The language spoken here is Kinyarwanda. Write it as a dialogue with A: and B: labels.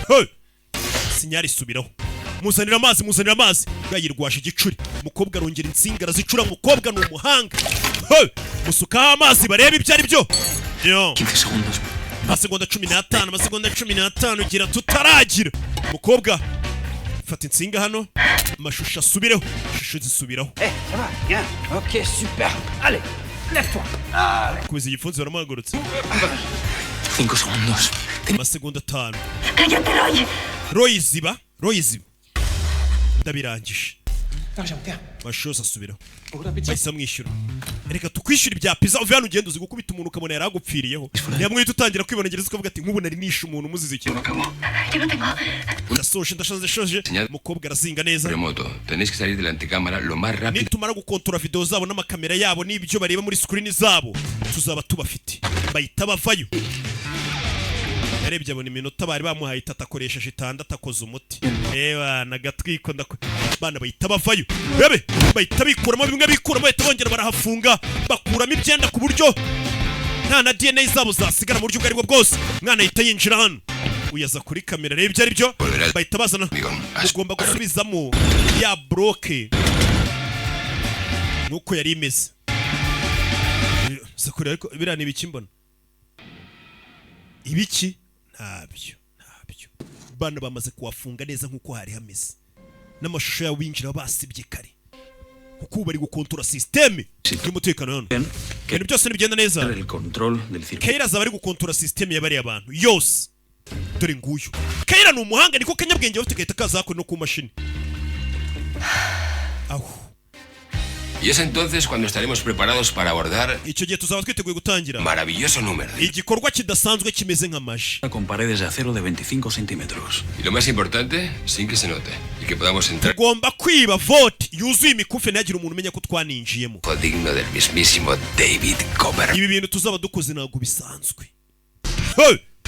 A: Hey! Signal isubiraho. Muzanira amazi, muzanira amazi. Bwayirwaje igicuri. Umukobwa arongera insinga arazicura. Umukobwa ni umuhanga. Hey! Musukaho amazi barebe ibyo ari byo. Yo.
B: 15 segundos.
A: Amasegonda 15, amasegonda 15, gira tutaragira. Umukobwa fata insinga hano, amashusho asubireho, ishusho zisubiraho.
C: Eh, ça va, bien. Ok, super. Allez, lève-toi. Allez.
A: Kubiza igipfunsi, baramuhagurutse.
B: 5 segundos.
A: Amasegonda 5.
D: ¡Cállate, Roy!
A: Roy, ziba. Roy, ziba, ndabirangije.
C: Argent, tiens.
A: Amashusho yose asubiraho, bahise bamwishyura. Reka tukwishyura ibya pizza, uve hano ugenda. Uzi gukubita umuntu ukabona yaragupfiriyeho? Niyo utangira kwibonagereza ukavuga ati: "Nk'ubu nari nishe umuntu umuzize iki?"
D: Yo no tengo.
A: Ndasoje, ndashoje, ndashoje. Umukobwa arazinga neza.
E: Remoto. Tenéis que salir de la antecámara lo más rápido
A: Nitumara gukontora video zabo n'amakamera yabo n'ibyo bareba muri screen zabo, tuzaba tubafite. Bahita bavayo. Yarebye abona iminota bari bamuhaye itatu, akoresheje itandatu, akoze umuti. Eba nagatwiko ndako. Bana bahita bavayo, bebe bahita bikuramo bimwe, bikuramo, bahita bongera barahafunga, bakuramo ibyenda ku buryo nta na DNA zabo zasigara mu buryo ubwo aribwo bwose. Mwana ahita yinjira hano, uyaza kuri kamera, reba ibyo ari byo bahita bazana. Ugomba gusubizamo ya bloc nk'uko yari imeze. Sakura, ariko biriya ni ibiki mbona? Ibiki? Ntabyo, ntabyo. Bana bamaze kuhafunga neza nk'uko hari hameze, n'amashusho yabo binjira basibye kare, kuko ubu bari gukontora système y'umutekano hano. Ibintu byose nibigenda neza,
B: El control del circuito.
A: Kayira azaba ari gukontora système y'abariya bantu yose. Dore nguyu Kayira, ni umuhanga, niko kanyabwenge bafite, gahita kaza hakuno no ku mashini aho.
E: Y es entonces cuando estaremos preparados para abordar
A: Icyo gihe tuzaba twiteguye gutangira
E: maravilloso número.
A: igikorwa kidasanzwe kimeze nka magie.
B: Con paredes de acero de 25 centímetros.
E: Y lo más importante, sin que se note. Y que podamos entrar
A: Tugomba kwiba vault yuzuye imikufe, ntihagire umuntu umenya ko twaninjiyemo.
E: digno del mismísimo David Copper.
A: Ibi bintu tuzaba dukoze ntabwo bisanzwe. Hey!